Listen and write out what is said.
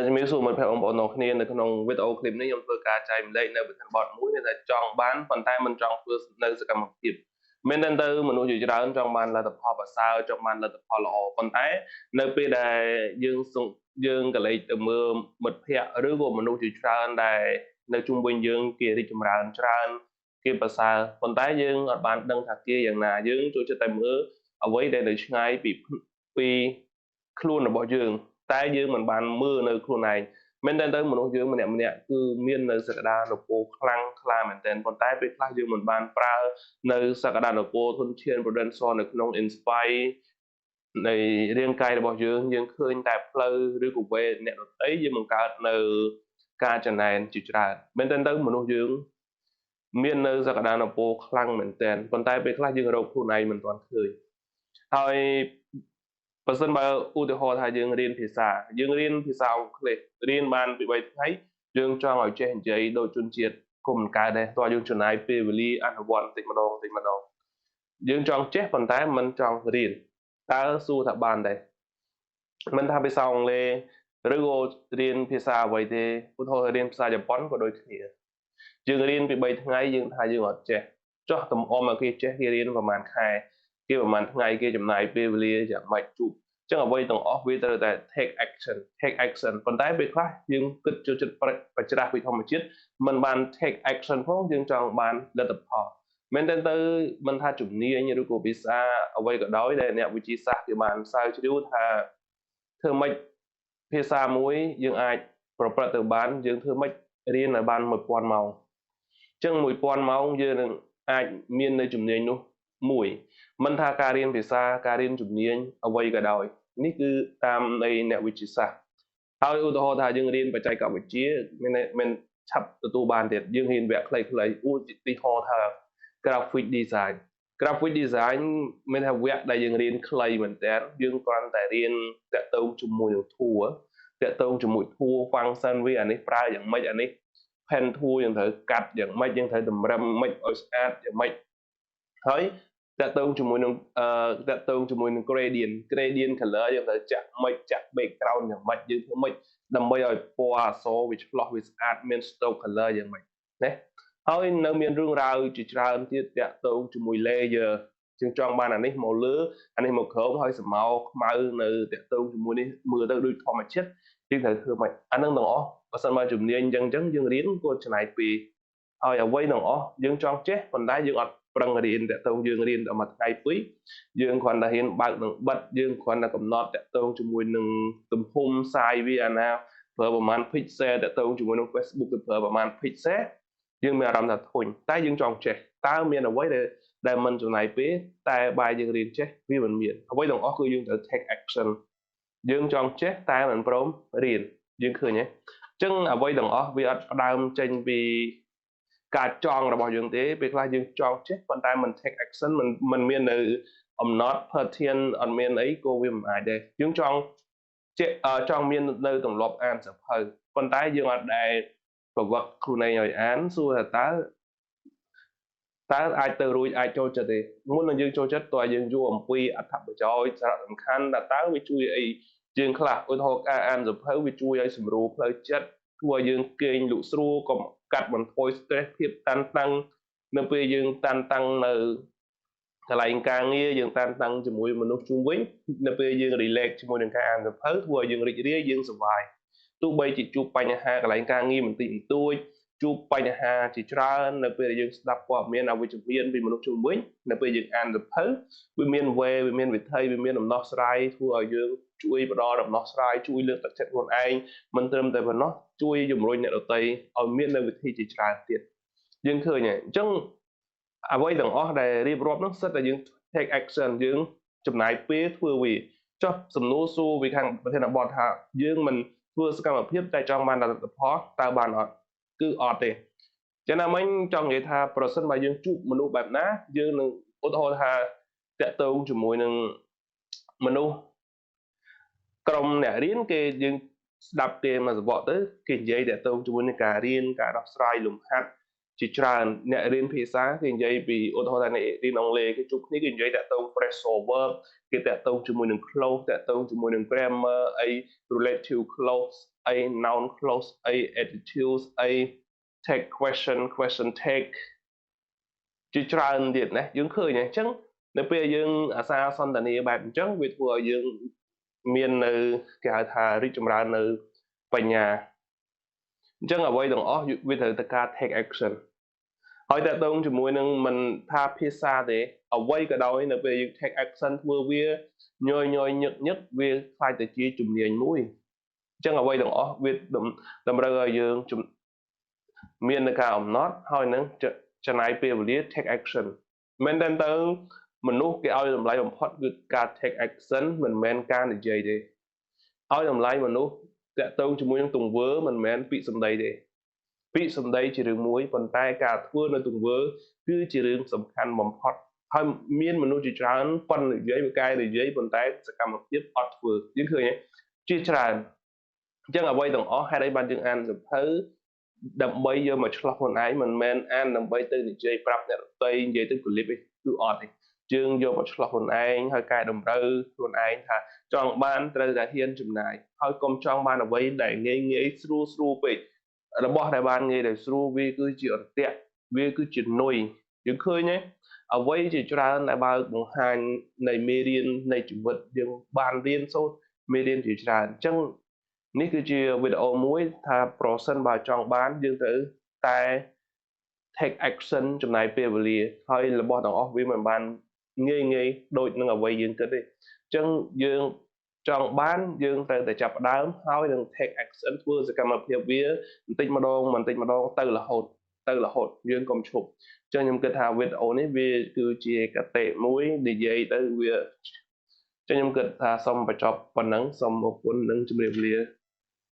ជំរាបសួរមិត្តភក្តិបងប្អូនទាំងគ្នានៅក្នុងវីដេអូឃ្លីបនេះខ្ញុំធ្វើការចែករំលែកនៅប្រធានបទមួយមានតែចង់បានប៉ុន្តែមិនចង់ធ្វើនៅសកម្មភាពមែនទែនទៅមនុស្សជាច្រើនចង់បានលទ្ធផលប្រសើរចង់បានលទ្ធផលល្អប៉ុន្តែនៅពេលដែលយើងក៏លេចទៅមើលមិត្តភក្តិឬក៏មនុស្សជាច្រើនដែលនៅជុំវិញយើងគេរីកចម្រើនច្រើនគេប្រសើរប៉ុន្តែយើងអត់បានដឹងថាគេយ៉ាងណាយើងចូលចិត្តតែមើលអ្វីដែលនៅឆ្ងាយពីខ្លួនរបស់យើងតែយើងមិនបានមើលនៅខ្លួនឯងមែនតើទៅមនុស្សយើងម្នាក់ម្នាក់គឺមាននៅសក្តានុពលខ្លាំងក្លាមែនទែនប៉ុន្តែពេលខ្លះយើងមិនបានប្រើនៅសក្តានុពលធនធាន potential នៅក្នុង inspire នៃរាងកាយរបស់យើងយើងឃើញតែផ្លូវឬក៏វេអ្នកដទៃយើងបង្កើតនៅការចំណែនជាច្រើនមែនទែនទៅមនុស្សយើងមាននៅសក្តានុពលខ្លាំងមែនទែនប៉ុន្តែពេលខ្លះយើងរកខ្លួនឯងមិនទាន់ឃើញហើយបើសិនបើឧទាហរណ៍ថាយើងរៀនភាសាយើងរៀនភាសាអង់គ្លេសរៀនបានពី3ថ្ងៃយើងចង់ឲ្យចេះនិយាយដូចជនជាតិក៏មិនកើតដែរតោះយើងចំណាយពេលវេលាអនុវត្តបន្តិចម្ដងបន្តិចម្ដងយើងចង់ចេះប៉ុន្តែមិនចង់រៀនតើសួរថាបានដែរមិនថាភាសាអង់គ្លេសឬក៏រៀនភាសាអ្វីទេឧទាហរណ៍រៀនភាសាជប៉ុនក៏ដូចគ្នាយើងរៀនពី3ថ្ងៃយើងថាយើងអត់ចេះចោះតំអមឲ្យគេចេះគេរៀនប្រហែលខែគេប្រហែលថ្ងៃគេចំណាយពេលវេលាយ៉ាងម៉េចជួបអញ្ចឹងអ្វីទាំងអស់វាត្រូវតែ take action take action ប៉ុន្តែពេលខ្លះយើងគិតចូលចិត្តបច្ច្រាស់ពីធម្មជាតិមិនបាន take action ផងយើងចង់បានលទ្ធផលមែនទែនទៅមិនថាជំនាញឬក៏ភាសាអ្វីក៏ដោយដែលអ្នកវិទ្យាសាស្ត្រគេបានស្រាវជ្រាវថាធ្វើម៉េចភាសាមួយយើងអាចប្រព្រឹត្តទៅបានយើងធ្វើម៉េចរៀនឲ្យបាន1000ម៉ោងអញ្ចឹង1000ម៉ោងយើងនឹងអាចមាននៅជំនាញនោះមួយមិនថាការរៀនភាសាការរៀនជំនាញអ្វីក៏ដោយនេះគឺតាមនៃអ្នកវិទ្យាសាស្ត្រហើយឧទាហរណ៍ថាយើងរៀនបច្ចេកវិទ្យាមិនឆាប់ទទួលបានទៀតយើងរៀនវគ្គខ្លីៗឧទាហរណ៍ថា graphic design graphic design មានថាវគ្គដែលយើងរៀនខ្លីមែនតើយើងគ្រាន់តែរៀនតាក់ទងជាមួយនឹង tool តាក់ទងជាមួយ tool function វាអានេះប្រើយ៉ាងម៉េចអានេះ pen tool យើងត្រូវកាត់យ៉ាងម៉េចយើងត្រូវតម្រឹមម៉េចឲ្យស្អាតយ៉ាងម៉េចហើយតាក់ទងជាមួយនឹងតាក់ទងជាមួយនឹង gradient color យើងត្រូវចាក់ម៉េចចាក់ background យ៉ាងម៉េចយើងធ្វើម៉េចដើម្បីឲ្យពណ៌អក្សរវាឆ្លោះវាស្អាតមាន stroke color យ៉ាងម៉េចណាហើយនៅមានរឿងរ៉ាវជាច្រើនទៀតតាក់ទងជាមួយ layer ជាងចង់បានអានេះមកលើអានេះមកក្រោមហើយស្រមោលខ្មៅនៅតាក់ទងជាមួយនេះមើលទៅដូចធម្មជាតិយើងត្រូវធ្វើម៉េចអានឹងទាំងអស់បើសិនមកជំនាញអញ្ចឹងយើងរៀនក៏ចំណាយពេលហើយអ្វីទាំងអស់យើងចង់ចេះប៉ុន្តែយើងអត់ប្រឹងរៀនតាក់ទងយើងរៀនតែមួយថ្ងៃពីរយើងគ្រាន់តែរៀនបើកនិងបិទយើងគ្រាន់តែកំណត់តាក់ទងជាមួយនឹងទំហំ size វាអាណាប្រើប្រហែល pixel តាក់ទងជាមួយនឹង Facebook ទៅប្រើប្រហែល pixel យើងមានអារម្មណ៍ថាធុញតែយើងចង់ចេះតើមានអ្វីដែលមិនចំណាយពេលតែបែរយើងរៀនចេះវាមិនមានអ្វីទាំងអស់គឺយើងត្រូវ take action យើងចង់ចេះតែមិនព្រមរៀនយើងឃើញទេអញ្ចឹងអ្វីទាំងអស់វាអត់ផ្ដើមចេញពីការចង់របស់យើងទេពេលខ្លះយើងចង់ចេះប៉ុន្តែមិន take action មិនមាននៅអំណត់ pattern អត់មានអីក៏វាមិនអាចដែរយើងចង់ចេះចង់មាននៅទម្លាប់អានសៀវភៅប៉ុន្តែយើងអត់ដែលប្រវត្តិខ្លួនឯងឲ្យអានសួរថាតើអាចទៅរួចអាចចូលចិត្តទេមុននឹងយើងចូលចិត្តតើយើងយល់អំពីអត្ថប្រយោជន៍សារៈសំខាន់ថាតើវាជួយអីយើងខ្លះឧទាហរណ៍ការអានសៀវភៅវាជួយឲ្យសម្រួលផ្លូវចិត្តធ្វើឲ្យយើងគេងលក់ស្រួលកុំកាត់បន្ថយ stress ភាពតានតឹងនៅពេលយើងតានតឹងនៅកន្លែងការងារយើងតានតឹងជាមួយមនុស្សជុំវិញនៅពេលយើង relax ជាមួយនឹងការអានសៀវភៅធ្វើឲ្យយើងរីករាយយើងសប្បាយទោះបីជាជួបបញ្ហាកន្លែងការងារបន្តិចបន្តួចជួបបញ្ហាជាច្រើននៅពេលដែលយើងស្ដាប់ព័ត៌មានអវិជ្ជមានពីមនុស្សជុំវិញនៅពេលយើងអានសៀវភៅវាមានវេវាមានវិធីវាមានដំណោះស្រាយធ្វើឲ្យយើងជួយផ្ដល់ដំណោះស្រាយជួយលើកទឹកចិត្តខ្លួនឯងមិនត្រឹមតែប៉ុណ្ណោះជួយជំរុញអ្នកដទៃឲ្យមាននៅវិធីជាច្រើនទៀតយើងឃើញហើយអញ្ចឹងអ្វីទាំងអស់ដែលរៀបរាប់នោះសិតតែយើង take action យើងចំណាយពេលធ្វើវាចុះសំណួរសួរពីខាងប្រធានបទថាយើងមិនធ្វើសកម្មភាពតែចង់បានលទ្ធផលតើបានអត់គឺអត់ទេចឹងណាមិញចង់និយាយថាប្រសិនបើយើងជួបមនុស្សបែបណាយើងនឹងឧទាហរណ៍ថាតាក់ទងជាមួយនឹងមនុស្សក្រុមអ្នករៀនគេយើងស្ដាប់គេមកសបកទៅគេនិយាយតាក់ទងជាមួយនឹងការរៀនការដោះស្រាយលំហាត់ជា ជាច្រើនអ្នករៀនភាសាគេនិយាយពីឧទាហរណ៍ថាអ្នករៀនអង់គ្លេសគេជួបគ្នាគេនិយាយតាក់ទង phrasal verb គេតាក់ទងជាមួយនឹង clause តាក់ទងជាមួយនឹង grammar អី relative clause អី noun clause អី attitudes អី tag question question tag ជាច្រើនទៀតណាយើងឃើញអញ្ចឹងនៅពេលយើងអាសាសន្ទនាបែបអញ្ចឹងវាធ្វើឲ្យយើងមាននៅគេហៅថារីកចម្រើននៅបញ្ញាអញ្ចឹងអ្វីទាំងអស់វាត្រូវតែការ take action ហើយតើតងជាមួយនឹងមិនថាភាសាទេអ្វីក៏ដោយនៅពេលយើង take action ធ្វើវាញយញយញឹកញឹកវាខ្លាចទៅជាជំនាញមួយអញ្ចឹងអ្វីទាំងអស់វាតម្រូវឲ្យយើងមាននៅការអំណត់ហើយនឹងចំណាយពេលវេលា take action មែនតើទៅមនុស្សគេឲ្យតម្លៃបំផុតគឺការ take action មិនមែនការនិយាយទេឲ្យតម្លៃមនុស្សតាក់ទងជាមួយនឹងទង្វើមិនមែនពាក្យសម្ដីទេពាក្យសម្ដីជារឿងមួយប៉ុន្តែការធ្វើនៅទង្វើគឺជារឿងសំខាន់បំផុតហើយមានមនុស្សជាច្រើនប៉ុននិយាយបកែនិយាយប៉ុន្តែសកម្មភាពអត់ធ្វើយើងឃើញទេជាច្រើនអញ្ចឹងអ្វីទាំងអស់ហេតុអីបានយើងអានសៀវភៅដើម្បីយកមកឆ្លោះខ្លួនឯងមិនមែនអានដើម្បីទៅនិយាយប្រាប់អ្នកដទៃនិយាយទៅកលិបទេគឺអត់ទេយើងយកមកឆ្លោះខ្លួនឯងហើយកែតម្រូវខ្លួនឯងថាចង់បានត្រូវតែហ៊ានចំណាយហើយកុំចង់បានអ្វីដែលងាយងាយស្រួលស្រួលពេករបស់ដែលបានងាយដែលស្រួលវាគឺជាអន្ទាក់វាគឺជានុយយើងឃើញទេអ្វីជាច្រើនដែលបើកបង្ហាញនៃមេរៀននៃជីវិតយើងបានរៀនសូត្រមេរៀនជាច្រើនអញ្ចឹងនេះគឺជាវីដេអូមួយថាប្រសិនបើចង់បានយើងត្រូវតែ take action ចំណាយពេលវេលាហើយរបស់ទាំងអស់វាមិនបានងាយងាយដូចនឹងអ្វីយើងគិតទេអញ្ចឹងយើងចង់បានយើងត្រូវតែចាប់ផ្ដើមហើយនឹង take action ធ្វើសកម្មភាពវាបន្តិចម្ដងបន្តិចម្ដងទៅរហូតទៅរហូតយើងកុំឈប់អញ្ចឹងខ្ញុំគិតថាវីដេអូនេះវាគឺជាកតិមួយនិយាយទៅវាអញ្ចឹងខ្ញុំគិតថាសូមបញ្ចប់ប៉ុណ្ណឹងសូមអរគុណនិងជម្រាបលា។